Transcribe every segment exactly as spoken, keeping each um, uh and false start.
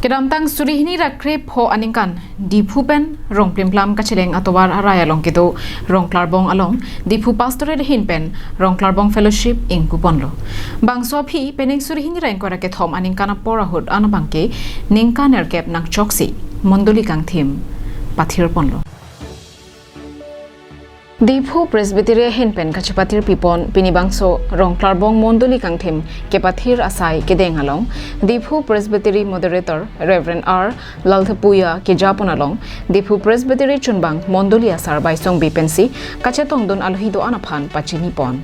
Kedamtang suri hini ra krepho aningkan Diphu pen Rongplimplam kacheleng atovar arai along kedo Rongklarbong along Diphu Pastorate ahin pen Rongklarbong Fellowship ingkuponlo. Bangso aphi penang suri hini ra ingkoi ra kethom aningkan apor ahut anabangke ningkan erkep nangchoksi mondoli kangthim pathirponlo. Diphu Presbytery ahin pen kachepathirpipon pini bangso Rongklarbong mondoli kangthim kepathir asai kedeng along Diphu Presbytery Moderator Reverend R Lalthepuia kejapon along Diphu Presbytery chunbang mondoli asar Baisongbi pensi kachetongdun alohi do-an aphan pachinipon.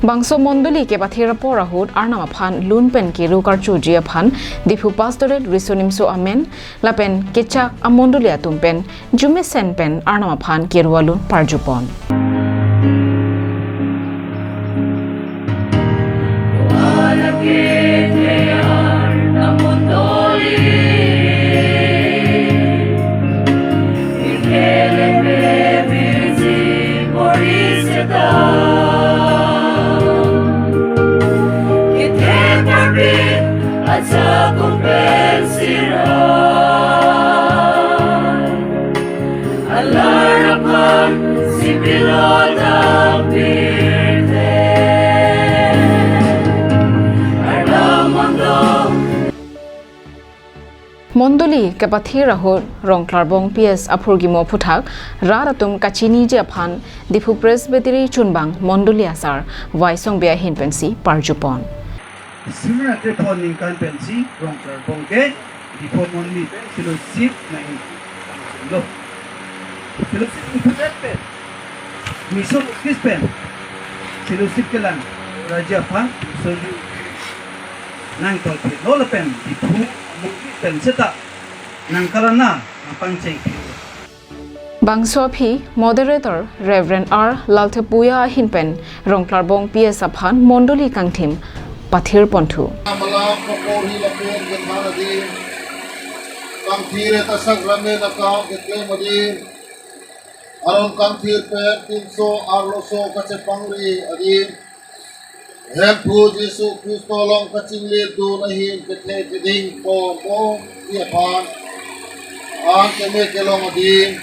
Bangso mondoli kepathir apor ahut Arnam aphan lun pen kiru karchuji aphan Diphu Pastorate Riso Nimso Amen lapen kechak amondoli atum pen jumesen pen Arnam aphan kiru alun parjupon. Mondoli kepathir ahut Rongklarbong P S aphurkimo aphuthak rat atum kachiniji aphan Diphu Presbytery chunbang mondoli asar Waisongbi ahin pensi parjupon. Suri ra krepho aningkan pensi Rongklarbong ke Diphu mondoli pen fellowship nanglo. Fellowship ingpudet pen mission office pen fellowship kelang raja aphan mission nangtolphitlo lapen Diphu mondoli pen seta nangkalana nangpangchengphitlo. Bangso aphi Moderator Reverend R Lalthepuia ahin pen Rongklarbong P S aphan mondoli kangthim pathirponthu. Malam kaporhi lapen kethan adim, kangthir ta sakramen akam keklem adim, aron kangthir pen pinso arloso kachepangri adim, Hemphu Jisu Khristo along kachingledun ahin kethe keding ponpo ti aphan an keme kelong adim,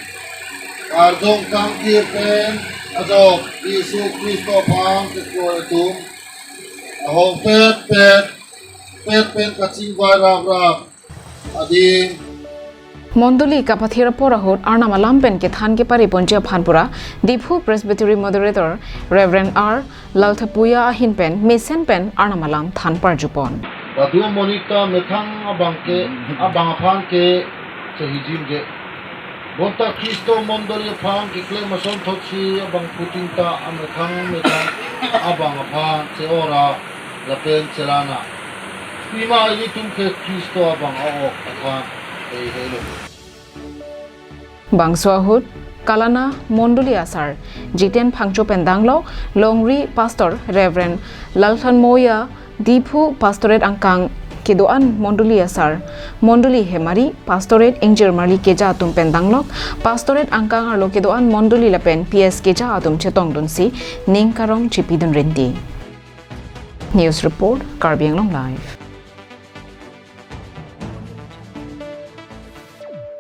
arjong kangthir pen ajok Jisu Khristo aphan kekroi atum ahong petpet pet pen kachingvai raprap adim. Mondoli kapathir apor ahut Arnam alam pen kethan kepareponji aphan pura Diphu Presbytery Moderator Reverend R Lalthepuia ahin pen mesen pen Arnam alam than parjupon. Kadokave amonit ta methang abang ke, abang aphan ke chehijimje. Bonta Khristo mondoli aphan keklem asonthotsi abangphutin ta amethang methang abang aphan che-ora lapen chelana. Pima ilitum ke Khristo abang a-ok aphan heihelo. Bangso ahut kalana mondoli asar Jiten Phangcho pen danglok, longri Pastor Reverend Lalthanmoia, Diphu Pastorate angkang kedo-an mondoli asar, mondoli hemari, Pastorate ingjir marli keja atum pen danglok, Pastorate angkang arlo kedo-an mondoli lapen P S keja atum chetongdunsi ning karong chipidun rinti. News report, Karbi Anglong Live.